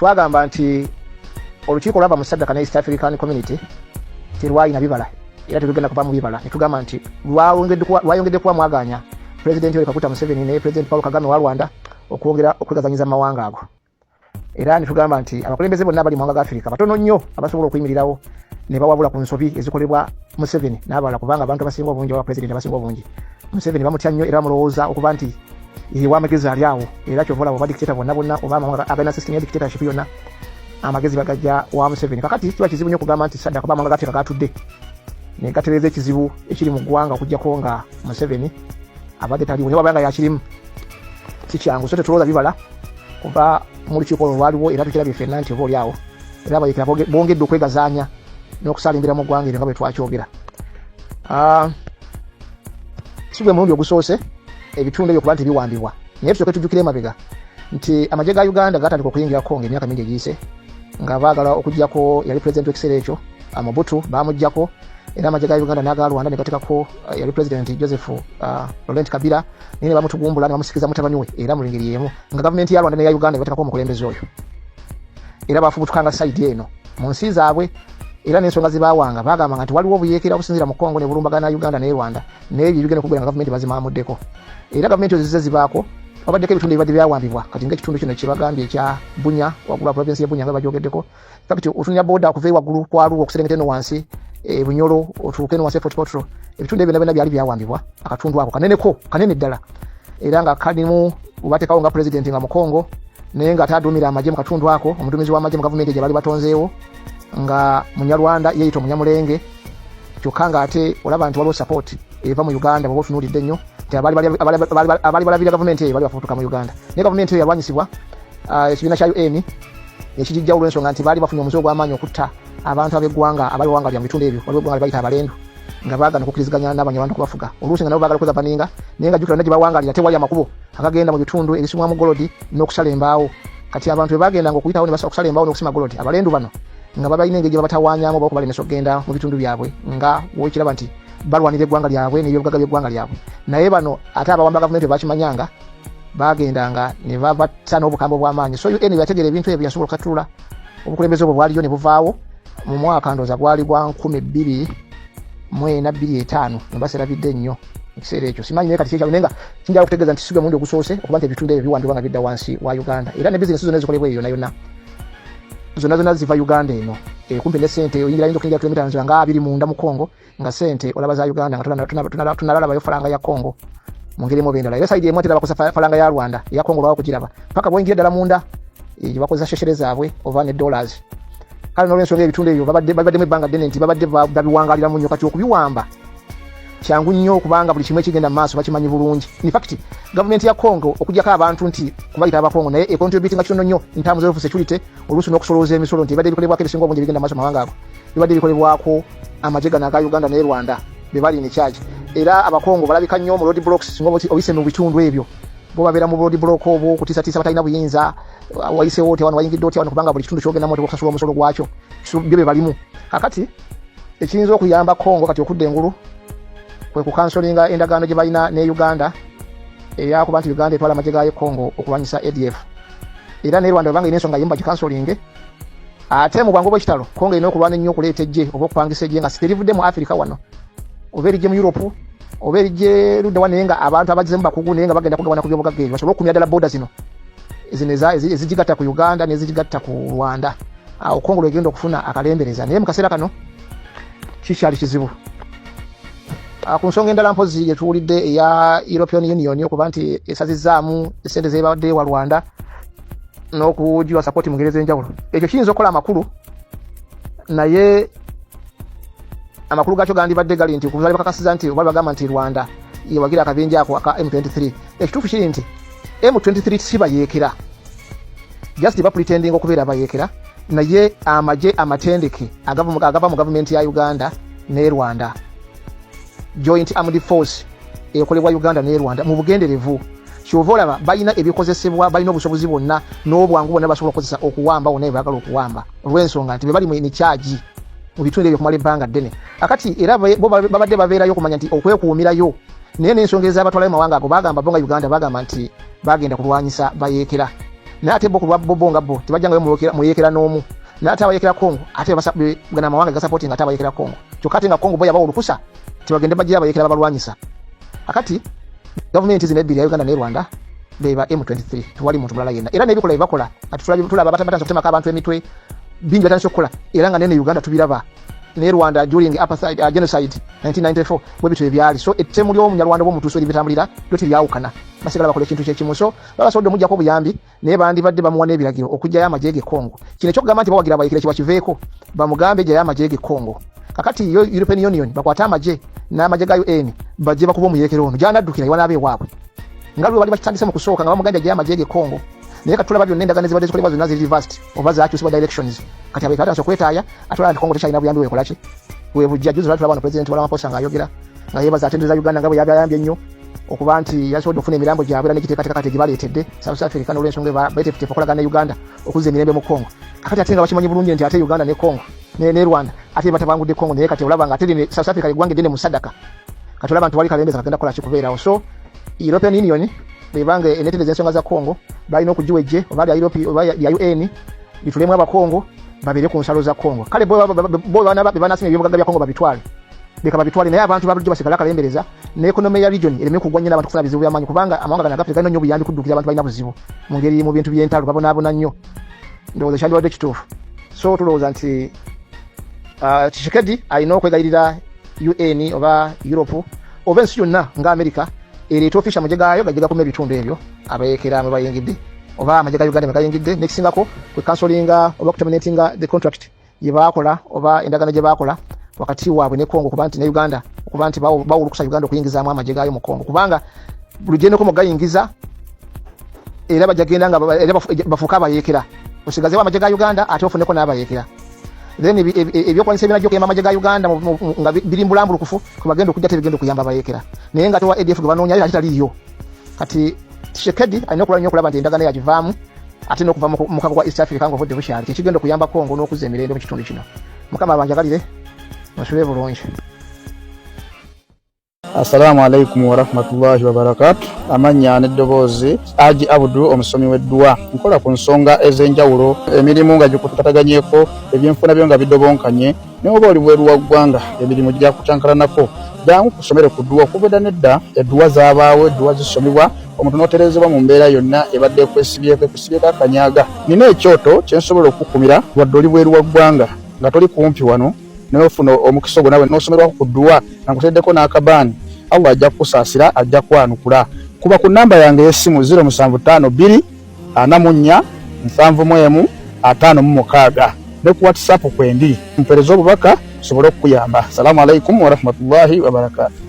Twagamba nti olukiiko lwava mu SADC ne East African Community terwalina bibala era terugenda kuva mu bibala. Netugamba nti lwayongedde kuba mwaganya President Yoweri Kaguta Museveni ne President Paul Kagame wa Rwanda okwongera okwegazanyiza mu mawanga ago. Era netugamba nti abakulembeze bonna abali mu mawanga ga Afirika batono nnyo abasobola okuyimirirawo ne bawabula ku nsobi ezikolebwa Museveni n'abalala, kubanga abantu abasinga obungi oba pulezidenti abasinga obungi Museveni bamutya nnyo era bamulowooza okuba nti wamagezi ali awo. Era kyova olaba oba dictator bonna bonna oba amawanga agalina system ya dictatorship yonna amagezi bagajja wa Museveni. Kakati kiba kizibu nnyo okugamba nti SADC oba amawanga ga Afirika gatudde ne gatereeza ekizibu ekiri mu ggwanga okuggyako nga Museveni abadde taliwo, naye waba nga yakirimu si kyangu. So tetulowooza bibala kuva mu lukiiko olwo lwaliwo, era tukirabye ffenna nti oba oli awo era abayekera bongedde okwegazaanya n'okusaalimbira mu ggwanga eryo nga bwe twakyogera. Si gwe mulundi ogusoose ebitundu ebyo kuba nti biwambibwa, naye tusooke tujjukire emabega nti amagye ga Uganda gatandika okuyingira Congo emyaka mingi egiyise nga baagala okuggyako yali pulezidenti w'ekiseera ekyo Mobutu, bamuggyako era amagye ga Uganda n'aga Rwanda ne gateekako yali pulezidenti Joseph Laurent Kabila, naye ne bamutugumbula ne bamusikiza mutabani we. Era mu ngeri y'emu nga gavumenti ya Rwanda neya Uganda bateekako omukulembeze oyo, era bafubutukanga side eno mu nsi zaabwe. Era n'ensonga zibawanga bagambanga nti waliwo obuyeekera obusinziira mu Congo ne bulumbagana Uganda ne Rwanda, n'ebyo ebigenda okubeera nga gavumenti bazimaamuddeko. Era gavumenti ezo zize zibaako wabaddeko ebitundu ebibadde byawambibwa. Kati ngaekitundu kino kyebagambye ekya Bunya waggulu, province ye Bunya nga bagyogeddeko, fact otunya boda okuva ewaggulu kwaluwo okuserengeta eno wansi e Bunyoro otuuke eno wansi e Fort Portal, ebitundu ebyo byonna byali byawambibwa. Akatundu ako kaneneko, kanene ddala, era nga kalimu bateekawo nga pulezidenti nga Mukongo, naye nga ate aduumira amagye mu katundu ako, omuduumizi w'amagye mu gavumenti gye bali batonzeewo nga Munyarwanda yeeyita Omunyamulenge, kyokka ng'ate olaba nti waliwo support eva mu Uganda. Bw'oba otunuulidde ennyo nti abaali balabirira gavumenti eyo bali bafubutuka mu Uganda, naye gavumenti eyo yalwanyisibwa ekibiina kya UN ekigijjawo olw'ensonga nti baali bafunye omuze ogw'amaanyi okutta abantu ab'eggwanga abali wanga lya mu bitundu ebyo. Waliwo eggwanga lye bayita Abalendu nga baagana okukkiriziganya n'Abanyarwanda okubafuga, oluusi nga nabo baagala okwegavaninga, naye nga jjukira yonna gye bawangalira tewali amakubo agagenda mu bitundu ebisimwamu golodi n'okusala embaawo. Kati abantu bwe bagendanga okuyitawo ne basaba okusala embaawo n'okusima golodi, Abalendu bano nga babalina engeri gye babatawaanyamu oba okubalemesa okugenda mu bitundu byabwe, nga wokiraba nti balwanira eggwanga lyabwe n'ebyobugagga by'eggwanga lyabwe. Naye bano ate abawamba gavumenti bwe bakimanyanga bagendanga ne babatta n'obukambwe obw'amaanyi. So UN bwe yategeera ebintu ebyo yasobola okukatulula obukulembeze obwo bwaliyo ne buvaawo mu mwaka ndooza gwali gwa 2004, 2005, nembaserabidde nnyo ekiseera ekyo simanyi. Naye kati kyekyalo, naye nga kinjala okutegeeza nti sigwe mulundi ogusoose okuba nti ebitundu ebyo biwambibwa nga bidda wansi wa Uganda. Era ne bizinesi zonna ezikolebwa eyo yonna yonna zonna zonna ziva Uganda eno. Kumpi ne sente oyingira, yinza okuyingira kilomita nzira nga 20 munda mu Congo nga sente olaba za Uganda, nga tunalalabayo faranga ya Congo mu ngeri emu oba endala. Era side emu ate bakozesa faranga ya Rwanda, eya Congo lwawo kugiraba paka bwoyingira ddala munda gye bakozesa shekere zaabwe oba ne dollars. Kale n'olwensonga ebitundu ebyo babaddemu ebbanga ddene nti babadde babiwangaliramu nnyo. Kati okubiwamba kyangu nnyo okubanga buli kimu ekigenda mu maaso bakimanyi bulungi. In fact gavumenti ya Congo, okuggyako abantu nti kubayita Abakongo, naye econtributinga kitono nnyo in terms of security, oluusi n'okusolooza emisolo, nti ebadde bikolebwako ebisinga obungi ebigenda mu maaso mu mawanga ago bibadde bikolebwako amagye gano aga Uganda ne Rwanda be bali in charge. Era Abakongo balabika nnyo mu road blocks. Singa oyise mu bitundu ebyo, bo babeera mu road block obwo okutiisatiisa batalina buyinza, wayiseewo otya wano, wayingidde otya wano, kubanga buli kitundu kyogendamu oteekwa okusasula omusolo gwakyo. So byo bye balimu. Kakati ekiyinza okuyamba Congo kati okudda engulu kwe kukansolinga endagaano gye balina ne Uganda eyakuba nti Uganda etwala amagye gayo Congo okulwanyisa ADF. Era ne Rwanda banga erina ensonga yemu bagikansolinge. Ate mu bwangu bw'ekitalo Congo erina okulwana ennyo okuleeta eggye oba okupangisa eggye nga terivudde mu Africa wano oba erijje mu Europe oba erijje ludda wa, naye nga abantu abagizemu bakugu, naye nga bagenda kugabana ku byobugagga ebyo basobole okukumira ddala boda zino zino ezigigatta ku Uganda n'ezigigatta ku Rwanda. Awo Congo lwegenda okufuna akalembereza, naye mu kaseera kano kikyali kizibu. Ku nsonga endala mpozi gyetuwulidde eya European Union okuba nti esazizzaamu esente zebadde wa Rwanda n'okugiwa support mu ngeri ez'enjawulo, ekyo kiyinza okukola amakulu, naye amakulu gaakyo gandibadde gali nti kuzaali bakakasiza nti oba bagamba nti Rwanda yewagira akabinja ako aka M23. Ekituufu kiri nti M23 si bayeekera, just bapretending okubeera abayeekera, naye amagye amatendeke agava mu gavumenti ya Uganda ne Rwanda, joint armed force ekolebwa Uganda ne Rwanda mu bugenderevu. Kyova olaba balina ebikozesebwa, balina obusobozi bwonna n'obwangu bwonna basobola okukozesa okuwamba wonna bebaagala okuwamba, olw'ensonga nti be bali mu kyagi mu bitundu ebyo okumala ebbanga ddene. Akati era bo babadde babeerayo okumanya nti okwekuumirayo, naye n'ensonga ezabatwalayo mawanga ago bagamba bo nga Uganda bagamba nti bagenda kulwanyisa bayeekera. Naye ate bo ku lwa bo nga bo tebajjangayo muyekera n'omu. Naye ate abayekera Congo ate gana amawanga gasapoti nga ate abayekera Congo, kyokka ate nga Congo bo yabawa olukusa tebagende bajja abayekera babalwanyisa. Akati gavumenti zino ebbiri, ya Uganda ne Rwanda, beba M23, tewali muntu mulala yenna. Era n'ebikola byebakola kati tulaba batandise okutemako abantu emitwe, bingi batandise okukola, era nga nene Uganda tubiraba ne Rwanda during apartheid, genocide 1994 bwe bityo ebyali. So ettemu ly'omunyarwanda oba omutuusi eribitambulira lyo teryawukana, basigala bakola ekintu kyekimu. So babasobodde omujjako obuyambi, naye bandibadde bamuwa n'ebiragiro okugyayo amagye ge Congo. Kino ekyokugamba nti bawagira abayekera kiba kiveeko, bamugambe gyayo amagye ge Congo. Kakati yo European Union bakwate amagye n'amagye ga UN bajje bakuba omuyekera ono gyanaddukira ewanaaba ewaabwe, nga lwe bali bakitandise mu kusooka nga bamugambye agyayo amagye ge Congo. Naye katulaba byonna endagaano ezibadde zikolebwa zonna ziri reversed oba zakyusibwa directions. Kati abayekera batandise okwetaaya, ate olaba nti Congo tekyalina buyambi wekolaki webujja. Juzi tulaba wano President wa Ramaphosa ng'ayogera nga yeebaza, atendereza Uganda nga bwe yabayambye ennyo okuba nti yasobodde okufuna emirambo gyabwe, era n'egiteekateeka kati egibaleetedde South Africa n'olwensonga beteefuteefu okolagana ne Uganda okuzza emirembe mu Congo. Kakati ate nga bakimanyi bulungi nti ate Uganda ne Congo ne Rwanda ate batabangudde Congo, naye kati olaba nga ate South Africa eggwanga eddene mu sadaka. Kati olaba nti wali kalembeza kagenda kukola kikubeerawo. So European Union bwebanga eneetereza ensonga za Congo, balina okugiwa eggye oba lya Europe oba lya UN litulemu abakongo babeere ku nsalo za Congo. Kale bo bebanasima ebyobugagga bya Congo babitwale, leka babitwale, naye abantu babulijjo basigale akalembereza n'economy ya region ereme kugwa nnyo n'abantu kufuna bizibu byamaanyi, kubanga amawanga gano agafrika galina nnyo obuyambi kuddukira abantu balina buzibu mu ngeri mu bintu by'entalo, babonaabona nnyo. Ndowooza kyandibadde kituufu. So tulowooza nti Tshisekedi alina okwegayirira UN oba Europe oba ensi yonna nga America ereeta official amagye gaayo gajje gakuma ebitundu ebyo abayekera mwe bayingidde oba amagye ga Uganda mwe gayingidde. Nekisingako kwe cancelinga oba kuterminatinga the contract gye baakola oba endagaano gye baakola wakati waabwe ne Congo, kuba nti ne Uganda, okuba nti bawulukusa Uganda okuyingizaamu amagye gaayo mu Congo, kubanga buli gyeneko mugayingiza era bajja genda nga era bafuuke abayeekera. Osigazewo amagye ga Uganda ate ofuneko n'abayeekera, then ebyokulwanyisa ebinajja okuyamba amagye ga Uganda nga biri mbulambulukufu kwebagenda okujja tebigenda okuyamba abayeekera, naye nga tewa ADF gwe banoonya ate taliiyo. Kati Tshisekedi alina okulwa nnyo okulaba nti endagaano yagivaamu ate n'okuva mu mukago gwa East Africa nga obudde bukyali, kyekigenda okuyamba Congo n'okuzza emirembe mu kitundu kino. Mukama abanjagalire, musule bulungi. Assalamu alaikum warahmatullahi wabarakatu. Amannya n'eddoboozi Aji Abudu, omusomi w'edduwa. Nkola ku nsonga ez'enjawulo, emirimu nga gikutataganyeko, ebyenfuna byo nga bidobonkanye, naye oba oli bweru wa ggwanga emirimu gyakucankalanako, jangu kusomere ku dduwa. Okuva edda nedda edduwa zaabaawo, edduwa zisomebwa omuntu n'otereezebwa mu mbeera yonna ebadde ekwesibyeko ekusibyeko akanyaga. Nina ekyoto kye nsobola okukukumira wadde oli bweru wa ggwanga nga toli kumpi wano, naye ofuna omukisa ogwo nawe n'osomerwako ku dduwa nga nkuteddeko n'akabaani. Allah ajja kukusaasira, ajja kwanukula. Kuba ku nnamba yange ey'essimu 0752 44 71 56 ne ku WhatsApp kwendi, mpeereza obubaka nsobole okukuyamba. Salaamu alaikum warahmatullahi wabarakatu.